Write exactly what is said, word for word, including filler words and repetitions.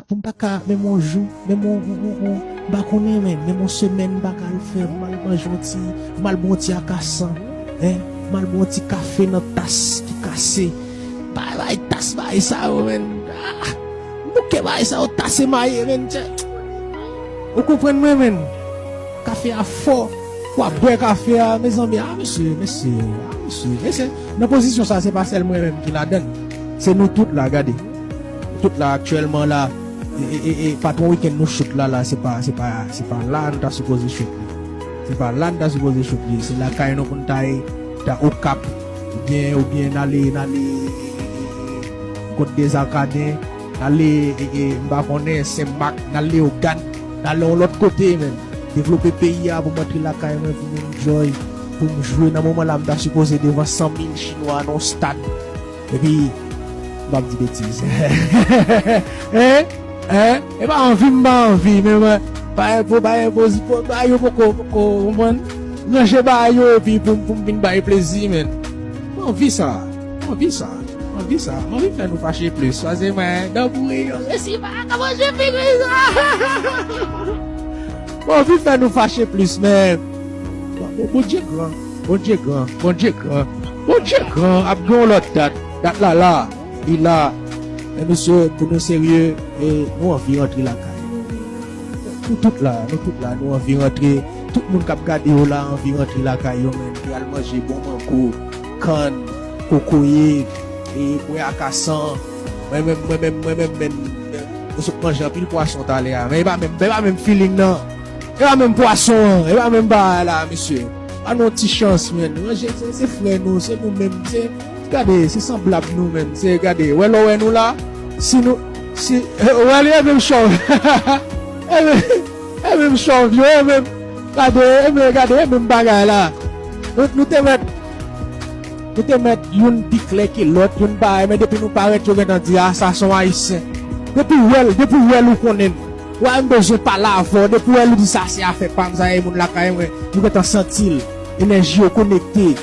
Pou m pa ka, menm yon jou, menm yon, yon, yon, yon, m pa konnen, men, menm yon semèn, m pa ka al fè, pou m al manje yon ti, pou m al bwè yon ti akasan, en, pou m al bwè yon ti kafe nan tas ki kase. Bay, bay, tas, bay, sa yo, men. Ah! M bouke bay sa yo, tas e maye, men. Tchè. Ou konprann mwen, men. Kafe a fò. W ap bwè kafe a, mezanmi. Ah, mesye, mesye, ah, mesye, mesye. Nan pozisyon sa, se pa sèl mwen menm ki ladann. Se nou tout la, gade. Nou tout la, aktyèlman la, e, e, e, e, patwon wikenn nou chout la, la, se pa, se pa, se pa la nou ta sipoze chout li. Se pa la nou ta sipoze chout li. Se lakay nou pou n ta ye, ta Okap, oubyen, oubyen n ale, n ale, e, e, e, e, kot Dezakaden, n ale, e, e, m pa konnen, Senmak, n al Leyogàn, n ale yon lòt kote, men. Devlope peyi a pou m antre lakay mwen, pou m enjoy, pou m jwe. Nan moman la, m ta sipoze devan san mil Chinwa nan yon stad. Epi, m p ap di betiz. Hein? Hein? E pa anvi, m pa anvi, men mwen, pa enpo, pa enpo, pa yo poko, poko, konprann? Ranje bagay yo, epi pou, pou m vin bay plezi, men. M anvi sa, m anvi sa, m anvi sa, m anvi fè nou fache plis. Pase mwen, dan pou yo, se si pa ka manje figi sa. M anvi fè nou fache plis, men. Bon, bon, Bondye gran, Bondye gran, Bondye gran, Bondye gran, ap gen yon lòt dat. Dat la la, li la. Men mesye, pou nou serye, e nou anvi rantre lakay. Nou tout la, nou tout la, nou anvi rantre. Tout moun k ap gade yo la anvi rantre lakay yo, men. Pou y al manje bon mango, kann, kokoye, e bwè akasan. Mwen menm, mwen menm, mwen menm, men, men, nou sot manje anpil pwason talè a. Men e pa menm, e pa menm feeling nan. E pa menm pwason an, e pa menm bagay la, mesye. Ba nou yon ti chans, men. Manje, se, se frè nou, se nou menm, se, gade, se sanblab nou menm. Se, gade, wè lè w wè nou la, si nou, si, wè li e menm chòv. E menm, e menm chòv yo, e menm, gade, e menm, gade, e menm bagay la. Nou, nou te mèt, nou te mèt youn pi klè ke lòt, youn parèy, men depi nou parèt, yo gentan di, "Ah, sa se yon Ayisyen." Depi w wè l, depi w wè l, ou konnen l. Wa, m bezwen pale avè w. Depi w wè l, ou di, "Sa se afè pa m, sa e moun lakay mwen." Nou gentan santi l. Enèji yo konekte.